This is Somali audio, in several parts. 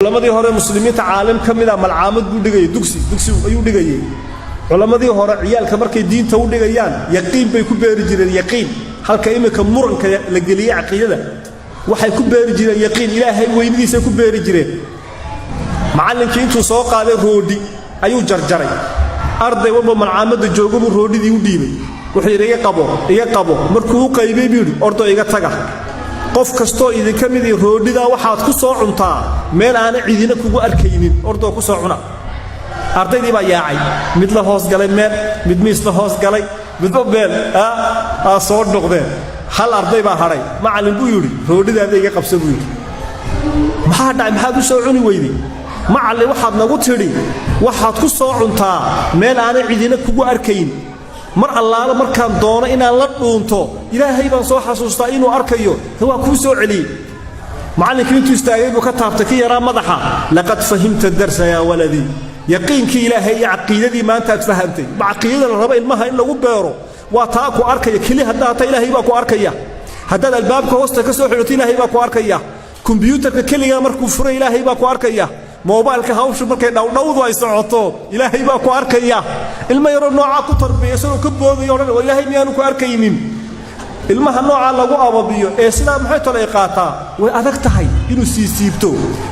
Culammadii hore muslimiinta caalim ka mida malcaamad buu dhigayay, dugsi dugsi ayuu dhigayay. Culammadii hore ciyaalka markay diinta u dhigayaan yaqiin bay ku beeri jireen, yaqiin. Halka iminka muranka la geliyey caqiidada, waxay ku beeri jireen yaqiin, Ilaahay weynidiisay ku beeri jireen. Macallinkii intuu soo qaaday roodhi ayuu jarjaray. Arday walba malcaamadda jooga buu roodhidii u dhiibay. Wuxuu yidhi: "Iga qabo, iga qabo." Markuu u qaybay buu yidhi: "Ordo, iga taga. Qof kastoo idinka midii roodhidaa waxaad ku soo cuntaa meel aana cidina kugu arkaynin. Ordoo ku soo cuna." Ardaydii baa yaacay. Mid la hoos galay meel, mid miis la hoos galay, midba meel aa soo noqdeen. Hal arday baa hadhay. "Macallin," buu yidhi, "roodhidaada iga qabso," buu yidhi. "Maxaa dhacay? Maxaad u soo cuni weyday?" "Macallin, waxaad nagu tidhi waxaad ku soo cuntaa meel aanay cidina kugu arkayn. Mar allaala markaan doono inaan la dhuunto, Ilaahay baan soo xasuustaa inuu arkayo. Waa kuu soo celiyey." Macallinkii intuu istaagay buu ka taabtay ki yaraa madaxa. "لقد فهمت الدرس يا ولدي." Yaqiinkii Ilaahay iyo caqiidadii maanta aad fahamtay. Caqiidada la rabo ilmaha in lagu beero waa taa ku arkaya. Keli haddaa ta Ilaahay baa ku arkaya. Haddaad albaabka hoosta ka soo xidhato, Ilaahay baa ku arkaya. Kombyuutarka keligaa markuu furay, Ilaahay baa ku arkaya. Moobaylka hawshu markay dhowdhowdu ay socoto, Ilaahay baa ku arkaya. Ilmo yaroo noocaa ku tarbiya, isagoo ka boodaya odhan: "Waa Ilaahay miyaanu ku arkaynin?" Ilmaha noocaa lagu ababiyo ee sidaa maxay tole ay qaataa, way adag tahay inuu siisiibto.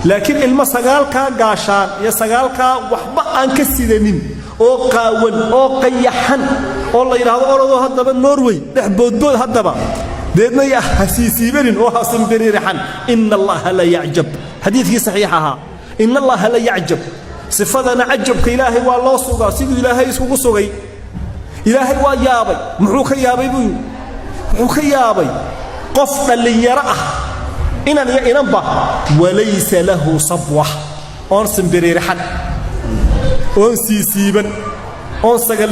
Laakiin ilmo sagaalkaa gaashaan iyo sagaalkaa waxba aan ka sidanin oo qaawan oo qayaxan oo la yidhaahdo: "Orodoo haddaba Norway dhex boodbood," haddaba deedna ha siisiibanin oo ha simbiriirixan. إن الله ليعجب, xadiidkii saxiix ahaa. إن الله ليعجب. Sifadana cajabka Ilaahay waa loo sugaa siduu Ilaahay iskugu sugay. Ilaahay waa yaabay. Muxuu ka yaabay buu yidhi? Wuxuu ka yaabay qof dhallinyaro ah, inan iyo inanba, وليس له صبوة, oon simbiriirixan, oon siisiiban, oon sagal.